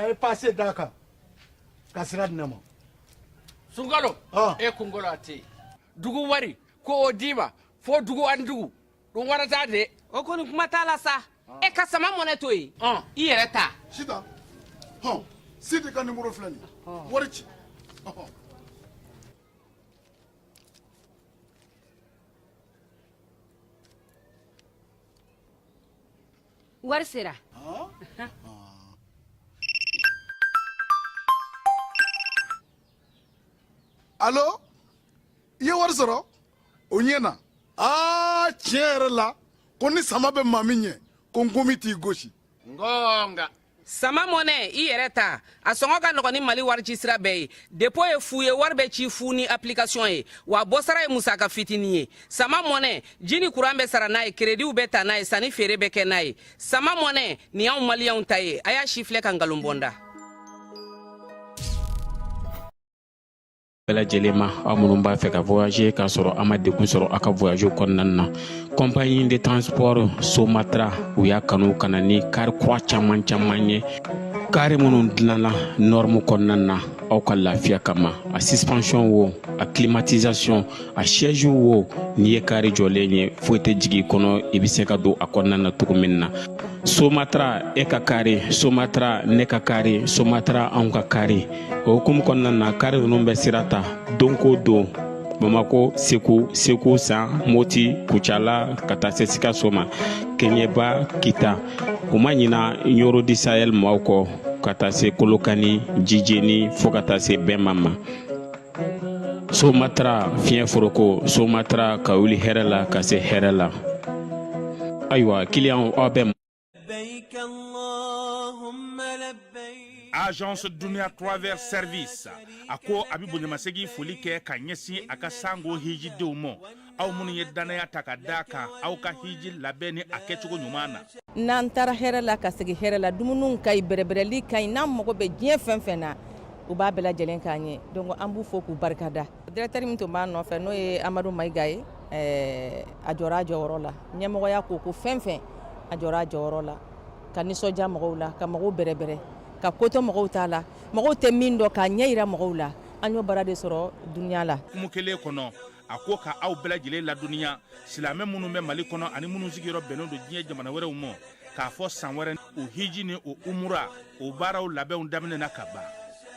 A ye pase d'a kan ka sira di ne ma. Sunkalo, e kunkolo a tɛ yen. Dugu wari ko o d'i ma fo dugu ani dugu ɗum warata de. O kɔni kuma t'a la sa. E ka sama mɔnɛ to yen, i yɛrɛ ta. Sitan, hɔn, Sidi ka nimoro filɛ nin ye, wari ci. Ɔhɔn. Wari sera. Alo, i ye wari sɔrɔ? O ɲɛna. Aa, tiɲɛ yɛrɛ la, ko ni sama bɛ maa min ɲɛ, ko nkomi t'i gosi. Ngonga. Sama mɔnɛ, i yɛrɛ ta, a sɔngɔ ka nɔgɔn ni Mali warici sira bɛɛ ye. Depo ye fu ye, wari bɛ ci fu ni application ye, wa bɔsara ye musaka fitinin ye. Sama mɔnɛ, ji ni kuran bɛ sara n'a ye, kerediw bɛ ta n'a ye, sanni feere bɛ kɛ n'a ye. Sama mɔnɛ nin y'anw maliyɛnw ta ye. A y'a si filɛ ka nkalon bɔ n da. Bɛɛ lajɛlen ma, aw minnu b'a fɛ ka voyager k'a sɔrɔ a ma degun sɔrɔ aw ka voyage kɔnɔna na, compagnie de transport Somatra, u y'a kanu ka na ni kari kura caman caman ye, kari minnu dilanna norme kɔnɔna na aw ka lafiya kama. A suspension wo, a climatisation, a siège wo, n'i ye kari jɔlen ye, foyi tɛ jigin i kɔnɔ, i bɛ se ka don a kɔnɔna na cogo min na. Somatra, e ka kari, Somatra, ne ka kari, Somatra, anw ka kari. O hukumu kɔnɔna na, kari ninnu bɛ sira ta don ko don Bamako, Segu, Segu San, Moti, Kucala, ka taa se Sikaso ma, Keɲeba, Kita. U ma ɲina Ɲoro di Sahel maaw kɔ, ka taa se Kolokani, Jijeni, fo ka taa se Bɛnma ma. Somatra, fiɲɛ foroko, Somatra, ka wuli hɛrɛ la ka se hɛrɛ la. Ayiwa, kiliyanw, aw bɛ Agence Dunia Travel Service a ko a bɛ bonyamasegin foli kɛ ka ɲɛsin a ka sango hijidenw ma, aw minnu ye dannaya ta ka d'a kan aw ka hiji labɛn ni a kɛcogo ɲuman na. N'an taara hɛrɛ la ka segin hɛrɛ la, dumuniw ka ɲi, bɛrɛbɛrɛli ka ɲi, n'an mago bɛ diɲɛ fɛn fɛn na, u b'a bɛɛ lajɛlen k'an ye. Donc an b'u fo k'u barikada. Directeur min tun b'a nɔfɛ, n'o ye Amadu Mayiga ye, a jɔra a jɔyɔrɔ la. Ɲɛmɔgɔya ko fɛn fɛn, a jɔra a jɔyɔrɔ la ka nisɔndiya mɔgɔw la, ka mɔgɔw bɛrɛbɛrɛ, ka kotɔ mɔgɔw t'a la, mɔgɔw tɛ min dɔn k'a ɲɛ yira mɔgɔw la. An y'o baara de sɔrɔ Dunia la. Hukumu kelen kɔnɔ, a ko ka aw bɛɛ lajɛlen ladɔnniya, silamɛ minnu bɛ Mali kɔnɔ ani minnu sigiyɔrɔ bɛnnen don diɲɛ jamana wɛrɛw ma, k'a fɔ san wɛrɛ o hiji ni o umura o baaraw labɛnw daminɛna ka ban.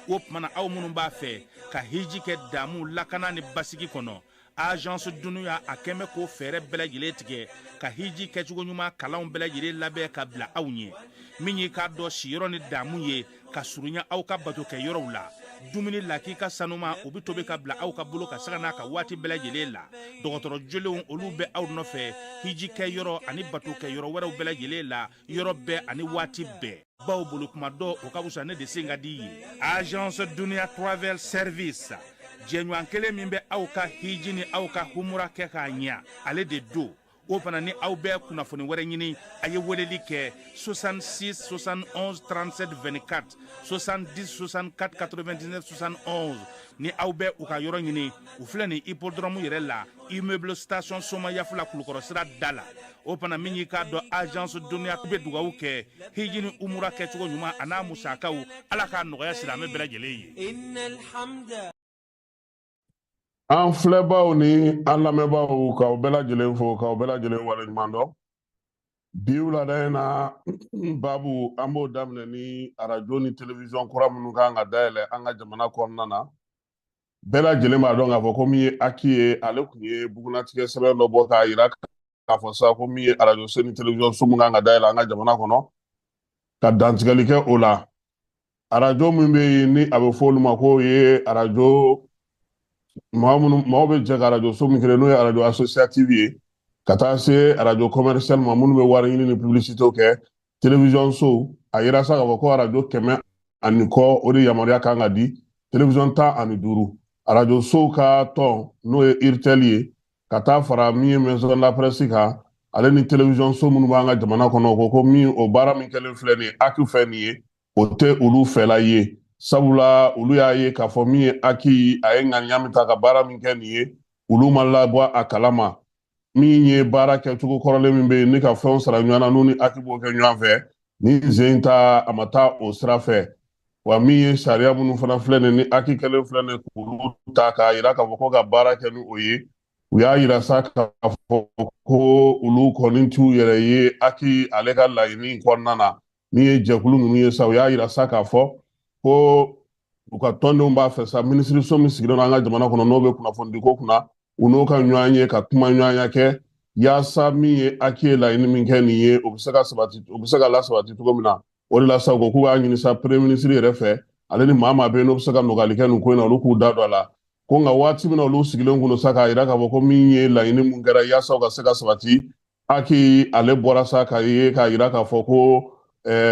O tuma na, aw minnu b'a fɛ ka hiji kɛ damu, lakana ni basigi kɔnɔ, Agence Dunia a kɛn bɛ k'o fɛɛrɛ bɛɛ lajɛlen tigɛ ka hiji kɛcogo ɲuman kalanw bɛɛ lajɛlen labɛn ka bila aw ɲɛ. Min y'i k'a dɔn siyɔrɔ ni damu ye ka surunya aw ka bato kɛ yɔrɔw la, dumuni lakika sanuma, o bɛ tobi ka bila aw ka bolo ka sanga n'a ka waati bɛɛ lajɛlen la. Dɔgɔtɔrɔ jolenw, olu bɛ aw nɔfɛ hiji kɛ yɔrɔ ani bato kɛ yɔrɔ wɛrɛw bɛɛ lajɛlen la, yɔrɔ bɛɛ ani waati bɛɛ. Baw bolo kuma dɔ, o ka fisa ne de sen ka di ye. Agence Dunia Travel Service, jɛɲɔgɔn kelen min bɛ aw ka hiji ni aw ka humura kɛ k'a ɲɛ, ale de don. O fana ni aw bɛ kunnafoni wɛrɛ ɲini, a ye weleli kɛ 66 71 37 24, 70 64 99 71. Ni aw bɛ u ka yɔrɔ ɲini, u filɛ nin hippodrome yɛrɛ la, immeuble station Somayafula, Kulukɔrɔ sira da la. O fana min y'i k'a dɔn Agence Dunia bɛ dugawu kɛ hiji ni umura kɛcogo ɲuman a n'a musakaw, Ala k'a nɔgɔya silamɛ bɛɛ lajɛlen ye. An filɛbaw ni an lamɛnbaaw, k'aw bɛɛ lajɛlen fo, k'aw bɛɛ lajɛlen waleɲuman dɔn. Bi wulada in na, babu an b'o daminɛ ni arajo ni télévision kura minnu kan ka dayɛlɛ an ka jamana kɔnɔna na. Bɛɛ lajɛlen b'a dɔn k'a fɔ ko min ye HAC ye, ale tun ye bugunatigɛ sɛbɛn dɔ bɔ k'a yira k'a fɔ sa ko min ye arajo so ni télévision so min kan ka dayɛlɛ an ka jamana kɔnɔ, ka dantigɛli kɛ o la. Arajo min bɛ yen ni a bɛ fɔ olu ma k'o ye arajo maa minnu maaw bɛ jɛ ka arajo so min kelen, n'o ye arajo associative ye, ka taa se arajo commercial ma minnu bɛ wari ɲini ni publicité kɛ, télévision so, a yira sa k'a fɔ ko arajo 100 ani kɔ, o de yamaruya kan ka di, télévision 15. Arajo sow ka tɔn, n'o ye URTEL ye, ka taa fara min ye maison de la presse kan, ale ni télévision so minnu b'an ka jamana kɔnɔ, ko min o baara min kɛlen filɛ nin ye HAC fɛ nin ye, o tɛ olu fɛla ye, sabula olu y'a ye k'a fɔ min ye HAC, a ye ŋaniya min ta ka baara min kɛ nin ye, olu ma labɔ a kalama. Min ye baara kɛcogo kɔrɔlen min bɛ yen ni ka fɛnw sara ɲɔgɔn na, n'u ni HAC b'o kɛ ɲɔgɔn fɛ, nin sen ta a ma taa o sira fɛ. Wa min ye sariya minnu fana filɛ nin ni HAC kɛlen filɛ nin k'olu ta k'a yira k'a fɔ ko ka baara kɛ ni o ye, u y'a yira sa k'a fɔ ko olu kɔni t'u yɛrɛ ye HAC ale ka laɲini kɔnɔna na. Min ye jɛkulu ninnu ye sa, u y'a yira sa k'a fɔ ko u ka tɔndenw b'a fɛ sa minisiriso min sigilen don an ka jamana kɔnɔ, n'o bɛ kunnafonidiko kunna, u n'o ka ɲɔgɔn ye ka kuma ɲɔgɔnya kɛ yaasa min ye HAC ye laɲini min kɛ nin ye, o bɛ se ka sabati, o bɛ se ka lasabati cogo min na. O de la sa, u ko k'u b'a ɲini sa premier ministre yɛrɛ fɛ, ale ni maa maa bɛ yen n'o bɛ se ka nɔgɔyali kɛ nin ko in na, olu k'u da don a la. Ko nka waati min na olu sigilen kun don sa k'a yira k'a fɔ ko min ye laɲini mun kɛra yaasa u ka se ka sabati, HAC ale bɔra sa k'a ye k'a yira k'a fɔ ko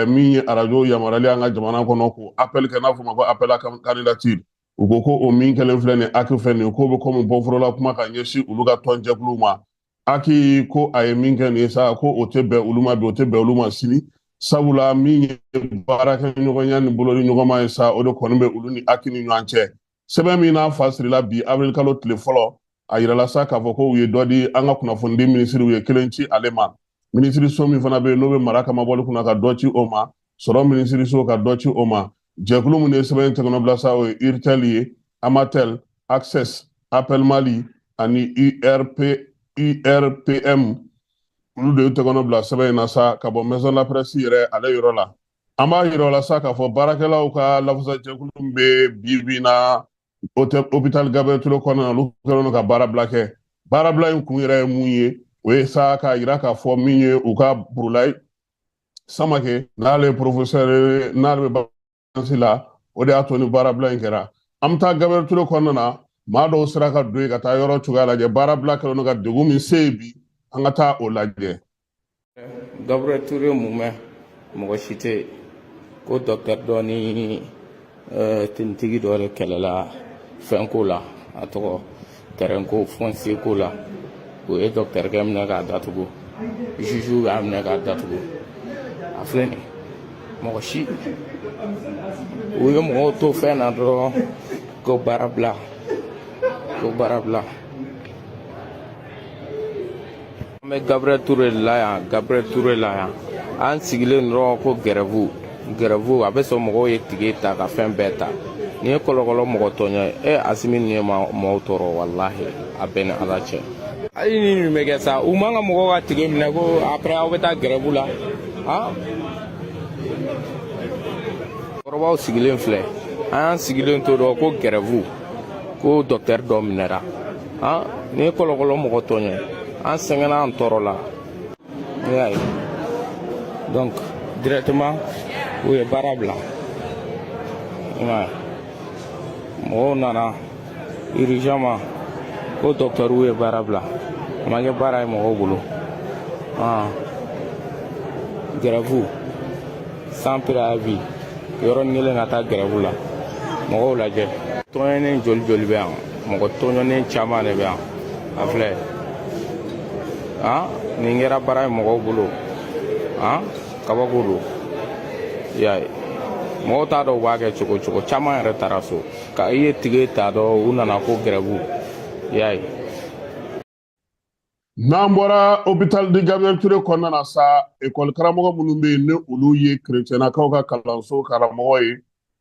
min ye arajo yamaruyali an ka jamana kɔnɔ, k'o appel kɛ, n'a fɔ ma ko appel à candidature. U ko ko o min kɛlen filɛ nin HAC fɛ nin, k'o bɛ komi bɔforola kuma ka ɲɛsin olu ka tɔnjɛkuluw ma. HAC ko a ye min kɛ nin ye sa, ko o tɛ bɛn olu ma bi, o tɛ bɛn olu ma sini, sabula min ye baarakɛɲɔgɔnya ni bolodiɲɔgɔnma ye sa, o de kɔni bɛ olu ni HAC ni ɲɔgɔn cɛ. Sɛbɛn min n'a fa sirila bi avril kalo tile fɔlɔ, a yirala sa k'a fɔ ko u ye dɔ di an ka kunnafonidi minisiri, u ye kelen ci ale ma. Minisiriso min fana bɛ yen n'o bɛ mara kamabɔli kunna, ka dɔ ci o ma. Sɔrɔ minisiriso ka dɔ ci o ma. Jɛkulu minnu ye sɛbɛn in tɛgɛnɔ sa, o ye URTEL ye, Amatel, Access, Appel Mali ani URPM, olu de ye tɛgɛnɔ bila sɛbɛn in na sa ka bɔ Maison de la Presse yɛrɛ ale yɔrɔ la. An b'a yira o la sa k'a fɔ baarakɛlaw ka lafasajɛkulu min bɛ bi bi in na hôpital Gabriel Touré kɔnɔna na, olu kɛlen don ka baarabila kɛ. Baarabila in kun yɛrɛ ye mun ye? O ye sa k'a yira k'a fɔ min ye u ka Burulayi Samake, n'ale ye professeur, n'ale bɛ baasi la, o de y'a to ni baarabila in kɛra. An bɛ taa Gabriel Touré kɔnɔna na, maa dɔw sera ka don yen ka taa yɔrɔ cogoya lajɛ, baarabila kɛlen don ka degun min se yen bi, an ka taa o lajɛ. Gabriel Touré mun bɛ mɔgɔ si tɛ yen ko docteur dɔ ni tenitigi dɔ de kɛlɛla fɛnko la, a tɔgɔ terrain ko, foncier ko la. U ye docteur kɛ minɛ k'a datugu, juge y'a minɛ k'a datugu. A filɛ nin, mɔgɔ si, u ye mɔgɔw to fɛn na dɔrɔn ko baara bila, ko baara bila. An bɛ Gabriel Touré la yan, Gabriel Touré la yan, an sigilen dɔrɔn ko grève, grève. A bɛ sɔn mɔgɔw ye tige ta ka fɛn bɛɛ ta. Nin ye kɔlɔkɔlɔ mɔgɔ tɔɲɔ ye. E Asimi, nin ye maaw tɔɔrɔ, walahi, a bɛɛ ni Ala cɛ. Hali ni nin bɛ kɛ sa, u man ka mɔgɔw ka tige minɛ ko après aw bɛ taa grève la. Han, kɔrɔbaw sigilen filɛ, an y'an sigilen to dɔrɔn ko grève, ko docteur dɔ minɛra. Han, nin ye kɔlɔkɔlɔ mɔgɔ tɔɲɔ ye. An sɛgɛnna, an tɔɔrɔ la, i y'a ye. Donc directement u ye baara bila, i m'a ye. Mɔgɔw nana urgemment ko docteur ye baara bila. A ma kɛ baara ye mɔgɔw bolo. Han, grève sans préavis, yɔrɔnin kelen ka taa grève la. Mɔgɔw lajɛ, tɔɲɔnen joli joli bɛ yan, mɔgɔ tɔɲɔnen caman de bɛ yan. A filɛ, han, nin kɛra baara ye mɔgɔw bolo. Han, kabako don, i y'a ye. Mɔgɔw t'a dɔn u b'a kɛ cogo cogo. Caman yɛrɛ taara so ka i ye tige ta dɔrɔn, u nana ko grève, i y'a ye. N'an bɔra hôpital de Gabriel Touré kɔnɔna na sa, ekɔli karamɔgɔ minnu bɛ yen ni olu ye kerecɛnnakaw ka kalanso karamɔgɔ ye,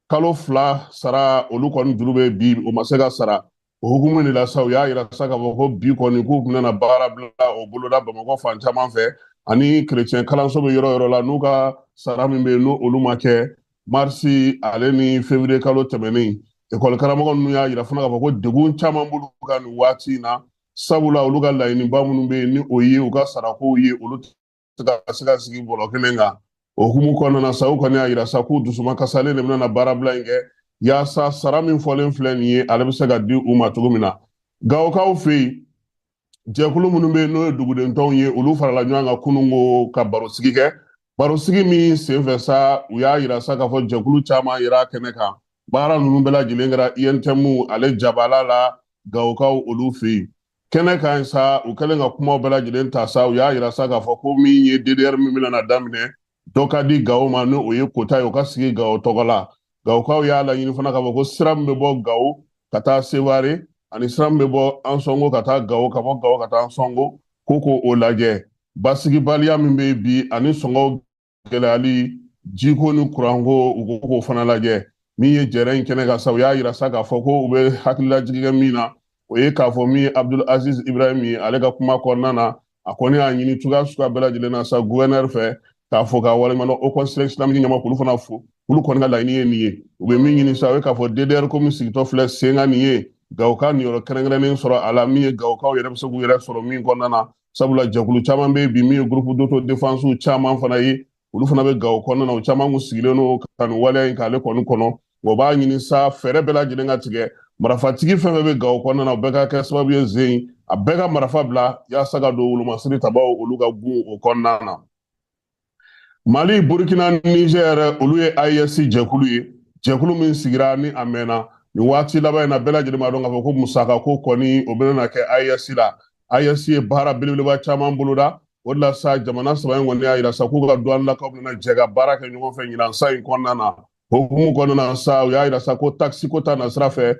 kalo 2 sara olu kɔni juru bɛ bi, o ma se ka sara. O hukumu de la sa, u y'a yira sa k'a fɔ ko bi kɔni k'u bɛna baara bila o boloda Bamakɔ fan caman fɛ, ani kerecɛn kalanso bɛ yɔrɔ yɔrɔ la, n'u ka sara min bɛ yen n'o olu ma kɛ marisi ale ni février kalo tɛmɛnen. Ekɔli karamɔgɔ ninnu y'a yira fana k'a fɔ ko degun caman b'olu kan nin waati in na, sabula olu ka laɲiniba minnu bɛ yen ni o ye u ka sarakow ye, olu tɛ ka se ka sigi bɔlɔ kelen kan. O hukumu kɔnɔna na sa, u kɔni y'a yira sa k'u dusuma kasalen de bɛna baarabila in kɛ yaasa sara min fɔlen filɛ nin ye, ale bɛ se ka di u ma cogo min na. Gawokaw fɛ yen, jɛkulu minnu bɛ yen n'o ye dugudentɔnw ye, olu farala ɲɔgɔn kan kununko ka barosigi kɛ. Barosigi min senfɛ sa, u y'a yira sa k'a fɔ jɛkulu caman yira kɛnɛ kan. Baara ninnu bɛɛ lajɛlen kɛra UNTM ale jabala la Gawokaw olu fɛ yen. Kɛnɛ kan sa, u kɛlen ka kumaw bɛɛ lajɛlen ta sa, u y'a yira sa k'a fɔ ko min ye DDR min bɛna na daminɛ, dɔ ka di Gawo ma, ni o ye kota ye, o ka sigi Gawo tɔgɔ la. Gawokaw y'a laɲini fana k'a fɔ ko sira min bɛ bɔ Gawo ka taa Seware ani sira min bɛ bɔ Ansɔngo ka taa Gawo, ka bɔ Gawo ka taa Ansɔngo, ko k'o lajɛ. Basigibaliya min bɛ bi ani sɔngɔw gɛlɛyali, jiko ni kuranko, u ko k'o fana lajɛ. Min ye jɛrɛ in kɛnɛ kan sa, u y'a yira sa k'a fɔ ko u bɛ hakililajigin kɛ min na, o ye k'a fɔ min ye Abdul Aziz Ibrahim ye, ale ka kuma kɔnɔna na, a kɔni y'a ɲini cogoya suguya bɛɛ lajɛlen na sa gouverneur fɛ k'a fɔ k'a waleɲuman dɔn. Haut Conseil islamique ɲɛmaa, k'olu fana fo. Olu kɔni ka laɲini ye nin ye, u bɛ min ɲini sa, o ye k'a fɔ DDR ko min sigitɔ filɛ sen kan nin ye, Gawo ka niyɔrɔ kɛrɛnkɛrɛnnen sɔrɔ a la, min ye Gawokaw yɛrɛ bɛ se k'u yɛrɛ sɔrɔ min kɔnɔna na, sabula jɛkulu caman bɛ yen bi min ye groupe d'autodéfense caman fana ye, olu fana bɛ Gawo kɔnɔna na. O caman kun sigilen don ka nin waleya in k'ale kɔni kɔnɔ. O b'a ɲini sa fɛɛrɛ bɛɛ lajɛlen ka tigɛ, marafatigi fɛn fɛn bɛ Gawo kɔnɔna na, o bɛɛ ka kɛ sababu ye zen a bɛɛ ka marafa bila yaasa ka don wolomasiri tabaw olu ka gun o kɔnɔna na. Mali, Burkina, Niger, olu ye AES jɛkulu ye, jɛkulu min sigira ni a mɛnna. Nin waati laban in na, bɛɛ lajɛlen b'a dɔn k'a fɔ ko musaka ko kɔni o bɛna kɛ AES la. AES ye baara belebeleba caman boloda. O de la sa, jamana saba in kɔni y'a yira sa k'u ka douanelakaw bɛna jɛ ka baara kɛ ɲɔgɔn fɛ ɲinan san in kɔnɔna na. Hukumu kɔnɔna na sa, u y'a yira sa ko taxe ko ta nasira fɛ,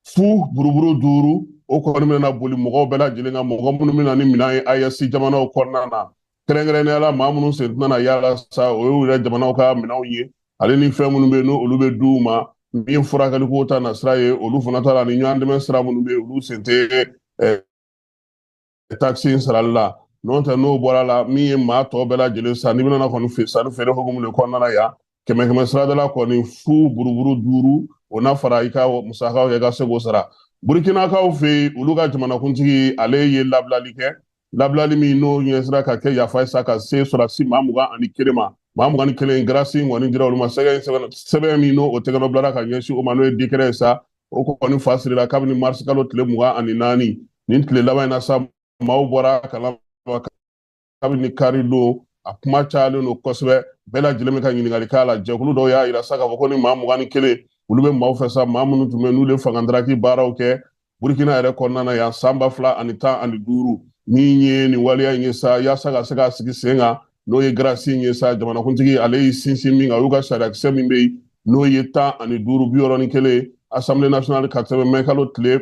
fu buruburu 5, o kɔni bɛna boli mɔgɔw bɛɛ lajɛlen kan, mɔgɔ minnu bɛna ni minɛn ye AES jamanaw kɔnɔna na. Kɛrɛnkɛrɛnnenya la, maa minnu sen tɛna na yaala sa, o y'u yɛrɛ jamanaw ka minɛnw ye, ale ni fɛn minnu bɛ yen n'olu bɛ d'u ma. Min ye furakɛliko ta nasira ye, olu fana ta la, ni ɲɔgɔn dɛmɛ sira minnu bɛ yen, olu sen tɛ taxe in sarali la. N'o tɛ, n'o bɔra la, min ye maa tɔ bɛɛ lajɛlen sa, n'i bɛna kɔni sanni feere hukumu de kɔnɔna na yan, kɛmɛ kɛmɛ sarada kɔni, fu buruburu 5, o na fara i ka musakaw kɛ i ka se k'o sara. Burkinakaw fɛ yen, olu ka jamanakuntigi, ale ye labilali kɛ, labilali min n'o ɲɛsira ka kɛ yafa ye sa ka se sɔrɔdasi maa 21 ma. Maa 21, grâce kɔni dira olu ma. Sɛbɛn min n'o o tɛgɛnɔ bilara ka ɲɛsin o ma, n'o ye décret ye sa, o kɔni fa sirila kabini marisi kalo tile 24. Nin tile laban in na sa, maaw bɔra kalama kabini kari don, a kuma cayalen don kosɛbɛ, bɛɛ lajɛlen bɛ ka ɲininkali k'a la. Jɛkulu dɔw y'a yira sa k'a fɔ ko ni maa 21, olu bɛ maaw fɛ sa, maa minnu tun bɛ n'olu ye fangadaraki baaraw kɛ Burkina yɛrɛ kɔnɔna na yan san 2015. Min ye nin waleya in ye sa, yaasa ka se k'a sigi sen kan, n'o ye grâce in ye sa, jamanakuntigi ale y'i sinsin min kan, o y'u ka sariyakisɛ min bɛ yen n'o ye 15 61, Assemblée nationale ka sɛbɛn mɛ kalo tile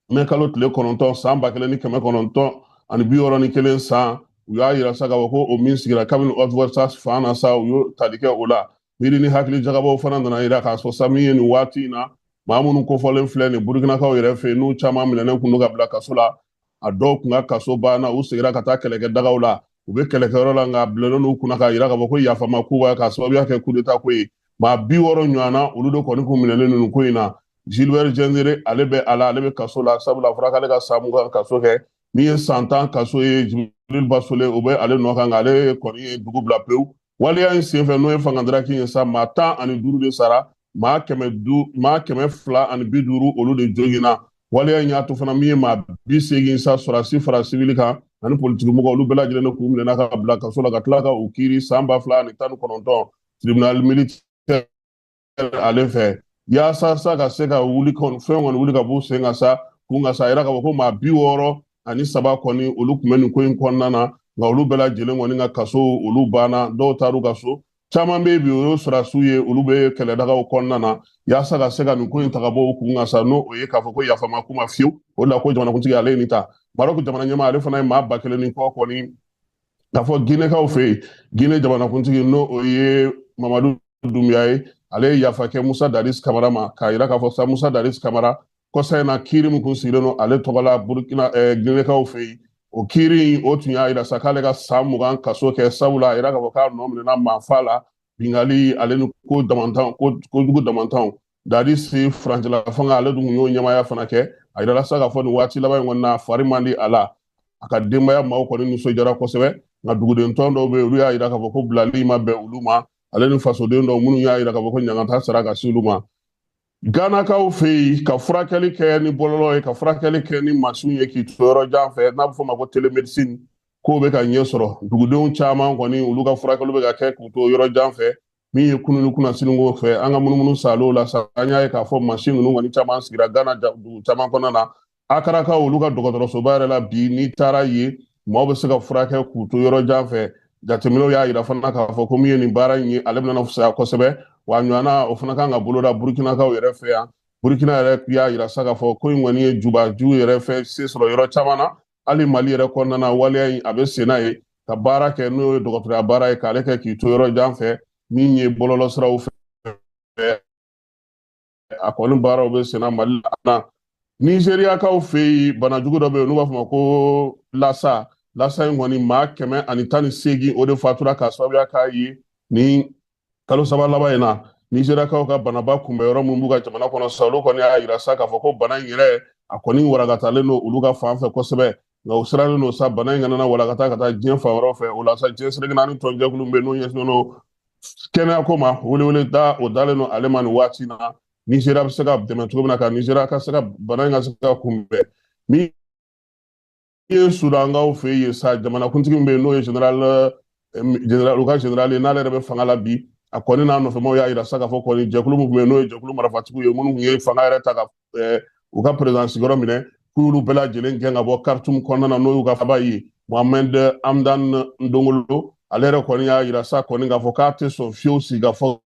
9 san 1961 san. U y'a yira sa k'a fɔ ko o min sigira kabini Haute-Volta fan na sa, u y'o tali kɛ o la. Miiri ni hakili jagabɔw fana nana yira k'a sɔrɔ sa, min ye nin waati in na, maa minnu kofɔlen filɛ nin Burkinakaw yɛrɛ fɛ yen, n'u caman minɛnen kun don ka bila kaso la, a dɔw kun ka kaso banna, u seginna ka taa kɛlɛkɛdagaw la, u bɛ kɛlɛkɛyɔrɔ la, nka a bilalen n'u kunna k'a yira k'a fɔ ko yafa ma k'u k'a sababuya kɛ coup d'état ko ye. Maa 60 ɲɔgɔn na, olu de kɔni kun minɛnen ninnu ko in na. Gilbert Diendéré, ale bɛ a la, ale bɛ kaso la, sabula a fɔra k'ale ka san 20 kaso kɛ. Min ye san 10 kaso ye, Jibril Basole, o bɛ ale nɔ kan, nka ale kɔni ye dugu bila pewu. Waleya in senfɛ, n'o ye fangadaraki ye sa, maa 15 de sara, maa 250, olu de joginna. Waleya in y'a to fana, min ye maa 80 sa, sɔrɔdasi fara sivili kan ani politikimɔgɔ, olu bɛɛ lajɛlen de k'u minɛna ka bila kaso la, ka tila ka u kiiri san 2019 tribunal militaire ale fɛ, yaasa sa ka se ka wuli fɛn kɔni wuli ka b'u sen kan sa kun kan sa. A yira k'a fɔ ko maa 63 kɔni, olu tun bɛ nin ko in kɔnɔna na, nka olu bɛɛ lajɛlen kɔni ka kaso olu banna, dɔw taar'u ka so, caman bɛ yen bi, o ye sɔrɔdasiw ye, olu bɛ kɛlɛdagaw kɔnɔna na, yaasa ka se ka nin ko in ta ka bɔ u kun kan sa, n'o o ye k'a fɔ ko yafa ma k'u ma fiyewu. O de la ko jamanakuntigi ale ye nin ta. Marɔku jamana ɲɛmaa, ale fana ye maa 1000 ni kɔ kɔni k'a fɔ Ginɛkaw fɛ yen. Ginɛ jamanakuntigi, n'o o ye Mamadu Dunbiya ye, ale ye yafa kɛ Musa Dadis Kamara ma, k'a yira k'a fɔ sa Musa Dadis Kamara, kɔsa in na kiiri min kun sigilen don ale tɔgɔ la Burukina Ginɛkaw fɛ yen, o kiiri in o tun y'a yira sa k'ale ka san 20 kaso kɛ, sabula a yira k'a fɔ k'a nɔ minɛna maafa la, bingali ale ni ko damantan, kojugu damantanw. Dadis, furancɛla fanga, ale dun y'o ɲɛmaaya fana kɛ. A yirala sa k'a fɔ nin waati laban in kɔni na, fari man di a la. A ka denbaya maaw kɔni nisɔndiyara kosɛbɛ, nka duguden tɔn dɔw bɛ yen, olu y'a yira k'a fɔ ko bilali ma bɛn olu ma, ale ni fasoden dɔw minnu y'a yira k'a fɔ ko ɲangata sara ka se olu ma. Ganakaw fɛ yen, ka furakɛli kɛ ni bɔlɔlɔ ye, ka furakɛli kɛ ni mansinw ye k'i to yɔrɔ jan fɛ, n'a bɛ fɔ o ma ko télémédecine, k'o bɛ ka ɲɛ sɔrɔ. Dugudenw caman kɔni, olu ka furakɛli bɛ ka kɛ k'u to yɔrɔ jan fɛ. Min ye kunun ni kunnasiniko fɛ, an ka munumunu salo la sa, an y'a ye k'a fɔ mansin ninnu kɔni caman sigira Gana dugu caman kɔnɔna na. Akarakaw, olu ka dɔgɔtɔrɔsoba yɛrɛ la bi, n'i taara yen, maaw bɛ se ka furakɛ k'u to yɔrɔ jan fɛ. Jateminɛw y'a yira fana k'a fɔ ko min ye nin baara in ye, ale bɛna fisaya kosɛbɛ, wa ɲɔgɔnna o fana kan ka boloda Burukinakaw yɛrɛ fɛ yan. Burukina yɛrɛ y'a yira sa k'a fɔ ko in kɔni ye jubaju yɛrɛ fɛ se sɔrɔ yɔrɔ caman na, hali Mali yɛrɛ kɔnɔna na, waleya in a bɛ sen n'a ye ka baara kɛ, n'o ye dɔgɔtɔrɔya baara ye, k'ale kɛ k'i to yɔrɔ jan fɛ, min ye bɔlɔlɔsiraw fɛ. A kɔni baaraw bɛ senna Mali la. Nizeriyakaw fɛ yen, banajugu dɔ bɛ yen n'u b'a fɔ ma ko lasa. Lasa in kɔni, maa 118 o de fatura k'a sababuya k'a ye ni kalo 3 laban in na. Nizeriyakaw ka banaba kunbɛ yɔrɔ min b'u ka jamana kɔnɔ sa, olu kɔni y'a yira sa k'a fɔ ko bana in yɛrɛ, a kɔni warakatalen don olu ka fan fɛ kosɛbɛ, nka u sirannen don sa bana in kana na walakata ka taa diɲɛ fan wɛrɛw fɛ. O la sa, diɲɛ seleke naani tɔnjɛkulu bɛ yen n'o ɲɛsinnen don kɛnɛyako ma, welewele da o dalen don ale ma nin waati na, Nizeriya bɛ se ka dɛmɛ cogo min na ka Nizeriya ka se ka bana in ka se ka kunbɛn. Min ye Sudankaw fɛ yen sa, jamanakuntigi min bɛ yen n'o ye général, u ka général ye, n'ale yɛrɛ bɛ fanga la bi, a kɔni n'a nɔfɛmaw y'a yira sa k'a fɔ kɔni jɛkulu min tun bɛ yen n'o ye jɛkulu marifatigiw ye, minnu tun ye fanga yɛrɛ ta ka u ka président sigiyɔrɔ minɛ, k'u y'olu bɛɛ lajɛlen gɛn ka bɔ Khartoum kɔnɔna na, n'o y'u ka faba ye. Mohamed Hamdan Dongolo, ale yɛrɛ kɔni y'a yira sa kɔni k'a fɔ k'a tɛ sɔn fiyewu sigikafɔ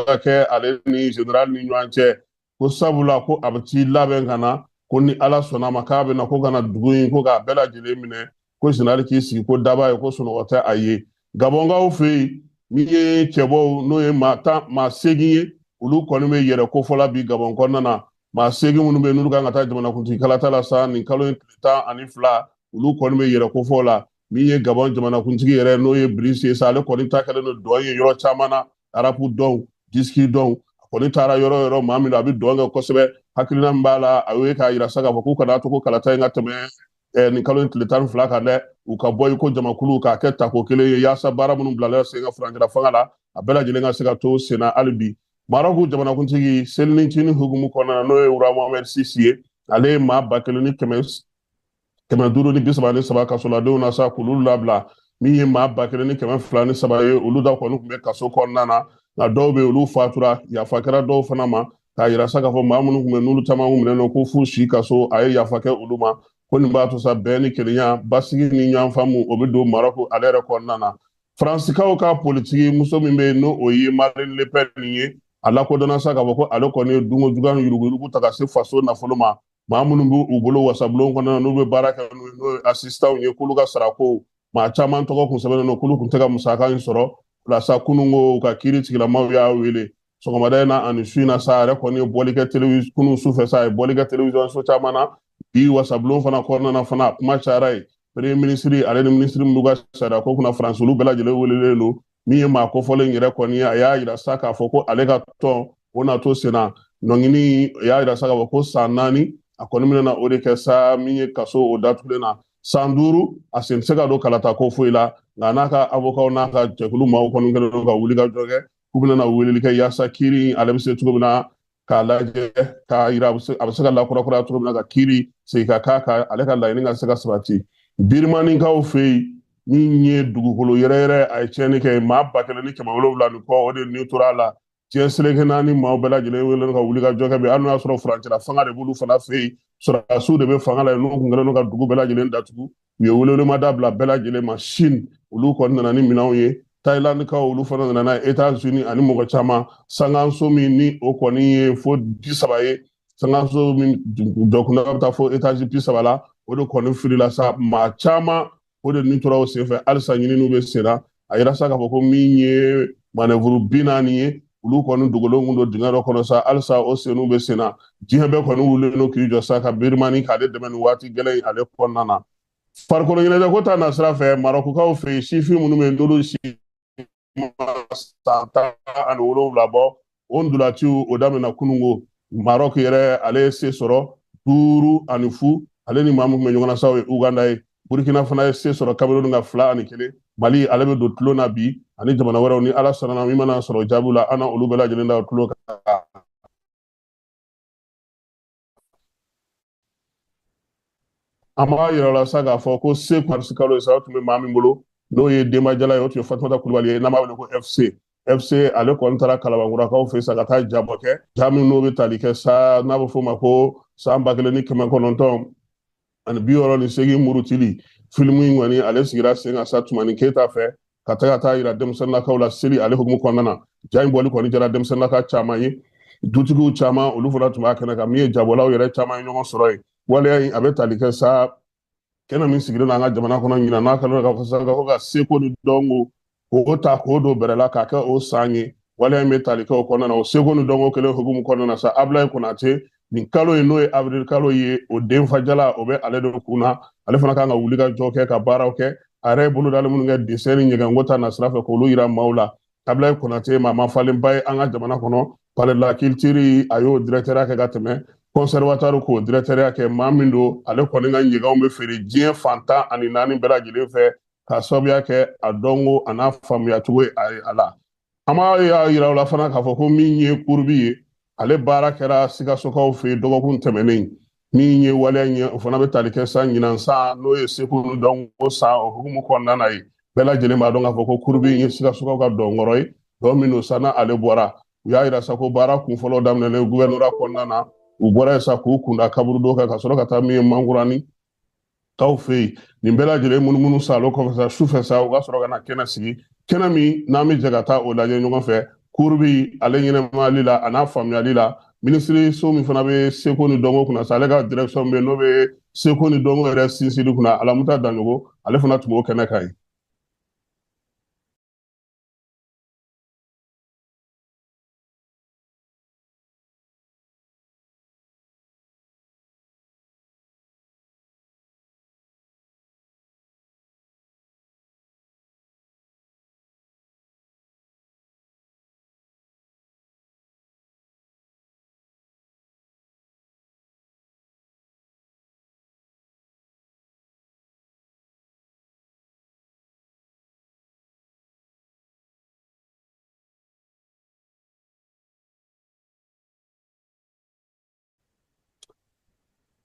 ka kɛ ale ni général ni ɲɔgɔn cɛ, ko sabula ko a bɛ t'i labɛn ka na, ko ni Ala sɔnna ma k'a bɛ na ko ka na dugu in ko k'a bɛɛ lajɛlen minɛ, ko général k'i sigi ko daba ye, ko sunɔgɔ tɛ a ye. Gabɔnkaw fɛ yen, min ye cɛbɔw n'o ye maa 10, maa 8 ye, olu kɔni bɛ yɛrɛ kofɔ la bi Gabɔn kɔnɔna na. Maa 8 minnu bɛ yen n'olu kan ka taa jamanakuntigi kalata la sa nin kalo in tile 12, olu kɔni bɛ yɛrɛ kofɔ la. Min ye Gabɔn jamanakuntigi yɛrɛ, n'o ye Brice ye sa, ale kɔni ta kɛlen don dɔn ye yɔrɔ caman na, rap dɔn, disque dɔn, a kɔni taara yɔrɔ yɔrɔ maa min don, a bɛ dɔn kɛ kosɛbɛ. Hakilina min b'a la, a y'o ye k'a yira sa k'a fɔ k'u kana to ko kalata in ka tɛmɛ nin kalo in tile 12 kan dɛ, u ka bɔ i ko jamakulu k'a kɛ tako kelen ye, yaasa baara minnu bilala sen ka furancɛla fanga la, a bɛɛ lajɛlen ka se ka to sen na hali bi. Marɔku jamanakuntigi, selinicinin hukumu kɔnɔna na, n'o ye Roi Mohamed VI ye, ale ye maa 1533 kasoladenw na sa k'olu labila. Min ye maa 1203 ye, olu da kɔni tun bɛ kaso kɔnɔna na, nka dɔw bɛ yen olu fatura. Yafa kɛra dɔw fana ma k'a yira sa k'a fɔ maa minnu tun bɛ n'olu caman kun minɛnen don ko f'u si kaso, a ye yafa kɛ olu ma, ko nin b'a to sa bɛn ni kelenya, basigi ni ɲɔgɔn faamu, o bɛ don Marɔku ale yɛrɛ kɔnɔna na. Faransikaw ka politiki muso min bɛ yen n'o o ye Marine Le Pen ye, a lakodɔnna sa k'a fɔ ko ale kɔni ye dunko juguya ni yuruguyurugu ta ka se faso nafolo ma. Maa minnu b'u bolo wasabulon kɔnɔna na, n'u bɛ baara kɛ n'o ye, n'o ye assistants ye, k'olu ka sarako maa caman tɔgɔ kun sɛbɛnnen don, k'olu kun tɛ ka musaka in sɔrɔ. O la sa, kunun ko u ka kiiri tigilamaw y'a wele sɔgɔmada in na ani su in na sa, a yɛrɛ kɔni ye bɔli kɛ télévision kunun su fɛ sa, a ye bɔli kɛ télévision so caman na. Bi wasabulon fana kɔnɔna na fana, a kuma cayara yen. Premier ministre ale ni ministre min b'u ka sariya ko kunna Faransi, olu bɛɛ lajɛlen welelen don. Min ye maa kofɔlen yɛrɛ kɔni ye, a y'a yira sa k'a fɔ ko ale ka tɔn o na to sen na. Nɔngini y'a yira sa k'a fɔ ko san 4 a kɔni bɛna o de kɛ sa, min ye kaso o datugulen na san 5, a sen tɛ se ka don kalata ko foyi la. Nka n'a ka avocat n'a ka jɛkulu maaw kɔni kɛlen don ka wuli ka jɔ kɛ, k'u bɛna weleli kɛ yaasa kiiri ale bɛ se cogo min na k'a lajɛ k'a yira a bɛ se ka lakurakuraya cogo min na, ka kiiri segin ka k'a kan, ale ka laɲini ka se ka sabati. Birimanikaw fɛ yen, min ye dugukolo yɛrɛyɛrɛ, a ye tiɲɛni kɛ, maa 1700 ni kɔ o de ni tora a la. Diɲɛ seleke naani maaw bɛɛ lajɛlen wele ka wuli ka jɔ kɛ bi, hali n'o y'a sɔrɔ furancɛla fanga de b'olu fana fɛ yen, sɔrɔdasiw de bɛ fanga la yen, n'u kun kɛlen don ka dugu bɛɛ lajɛlen datugu. U ye welewelema bila bɛɛ lajɛlen ma. Chine, olu kɔni nana ni minɛnw ye. Thaïlandekaw, olu fana nana n'a ye. États-Unis ani mɔgɔ caman. Sankanso min ni o kɔni ye fo 30 ye, sankanso min jɔkunda bɛ taa fo étage 30 la, o de kɔni filila sa, maa caman o de ni tora o senfɛ. Halisa ɲininiw bɛ sen na. A yira sa k'a fɔ ko min ye manœuvre 40 ye, olu kɔni dogolen kun don dingɛ dɔ kɔnɔ sa, halisa o senw bɛ sen na. Diɲɛ bɛɛ kɔni wulilen don k'i jɔ sa ka Birimani k'ale dɛmɛ nin waati gɛlɛn in ale kɔnɔna na. Farikolo ɲɛnajɛ ko ta nasira fɛ, Marɔkukaw fɛ yen, sifin minnu bɛ yen n'olu si ma san 17 bɔ, o ntolaciw o daminɛna kununko. Marɔku yɛrɛ, ale ye se sɔrɔ 5-0, ale ni maa min tun bɛ ɲɔgɔn na sa, o ye Uganda ye. Burkina fana ye se sɔrɔ Cameroun ka 2-1. Mali, ale bɛ don tulon na bi ani jamana wɛrɛw. Ni Ala sɔnna, min mana sɔrɔ jaabiw la, an na olu bɛɛ lajɛlen da tulo kan. An b'a yira la sa k'a fɔ ko se marisi kalo ye sa, o tun bɛ maa min bolo n'o ye Denba Jala ye, o tun ye Fatumata Kulubali ye, n'an b'a wele ko FC. FC ale kɔni taara Kalabankurakaw fɛ sa ka taa jabɔ kɛ, ja min n'o bɛ tali kɛ sa, n'a bɛ f'o ma ko san 1968 murutili filimu in kɔni, ale sigira sen kan sa Tumani Keyita fɛ ka taga taa yira denmisɛnninnakaw la seli ale hukumu kɔnɔna na. Ja in bɔli kɔni jara denmisɛnninnaka caman ye, dutigiw caman olu fana tun b'a kɛnɛ kan, min ye jabɔlaw yɛrɛ caman ye ɲɔgɔn sɔrɔ yen. Waleya in a bɛ tali kɛ sa kɛnɛ min sigilen don an ka jamana kɔnɔ ɲinan, n'a kɛlen ka fɔ sa ko ka seko ni dɔnko k'o ta k'o don bɛrɛ la k'a kɛ o san ye. Waleya in bɛ tali kɛ o kɔnɔna na, o seko ni dɔnko kelen hukumu kɔnɔna na sa, Abulayi Konate, nin kalo in n'o ye avril kalo ye, o denfajala o bɛ ale de kun na. Ale fana kan ka wuli ka jɔ kɛ ka baaraw kɛ, a yɛrɛ ye bolodali minnu kɛ dessin ni ɲɛgɛnko ta nasira fɛ, k'olu yira maaw la. Abulayi Konate, maa ma falenba ye an ka jamana kɔnɔ. Palais de la culture, a y'o directeur kɛ ka tɛmɛ, conservatoire k'o directeur kɛ. Maa min don, ale kɔni ka ɲɛgɛnw bɛ feere diɲɛ fan 14 bɛɛ lajɛlen fɛ, k'a sababuya kɛ a dɔnko a n'a faamuya cogo ye a la. An b'a yira u la fana k'a fɔ ko min ye kurubi ye, ale baara kɛra Sikasokaw fɛ yen dɔgɔkun tɛmɛnen. Min ye waleya ye, o fana bɛ tali kɛ sa ɲinan san, n'o ye seko ni dɔnko san, o hukumu kɔnɔna na ye. Bɛɛ lajɛlen b'a dɔn k'a fɔ ko kurubi ye Sikasokaw ka dɔnkɔrɔ ye, dɔn min don sa n'ale bɔra. U y'a yira sa ko baara kunfɔlɔ daminɛnen gouvernorat kɔnɔna na, u bɔra yen sa k'u kunda kaburudo kan, ka sɔrɔ ka taa min ye Mankurani kaw fɛ yen. Nin bɛɛ lajɛlen munumunu salo kɔfɛ sa, su fɛ sa, u ka sɔrɔ ka na kɛnɛ sigi, kɛnɛ min n'an bɛ jɛ ka taa o lajɛ ɲɔgɔn fɛ. Kurubi ale ɲɛnɛmayali la a n'a faamuyali la, minisiriso min fana bɛ seko ni dɔnko kunna sa, ale ka direction bɛ yen, n'o bɛ seko ni dɔnko yɛrɛ sinsinni kunna, Alamuta Danjogo, ale fana tun b'o kɛnɛ kan yen.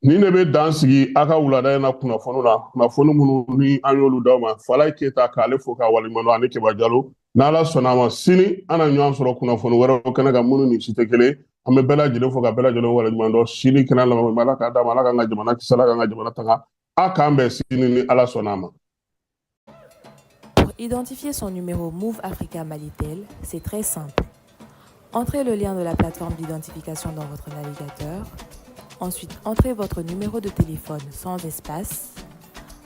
Nin de bɛ dan sigi a ka wulada in na kunnafoni na, kunnafoni minnu ni an y'olu d'aw ma. Falaye Keyita, k'ale fo k'a waleɲuman dɔn, ani Keba Jalo. N'Ala sɔnna a ma, sini an na ɲɔgɔn sɔrɔ kunnafoni wɛrɛw kɛnɛ kan minnu ni si tɛ kelen. An bɛ bɛɛ lajɛlen fo ka bɛɛ lajɛlen waleɲuman dɔn. Sini kɛnɛ laban, Ala k'a d'a ma, Ala k'an ka jamana kisi, Ala k'an ka jamana tanga. A k'an bɛn sini ni Ala sɔnna a ma. Pour identifier son numéro Moov Africa Malitel, c'est très simple. Entrez le lien de la plateforme d'identification dans votre navigateur. Ensuite, entrez votre numéro de téléphone sans espace.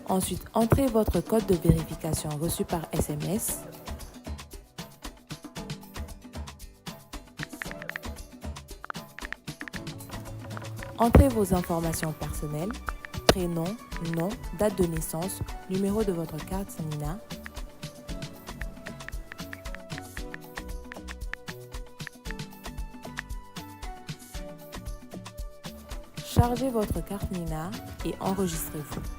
Ensuite, entrez votre code de vérification reçu par SMS. Entrez vos informations personnelles, prénom, nom, date de naissance, numéro de votre carte NINA. Chargez votre carte NINA et enregistrez-vous.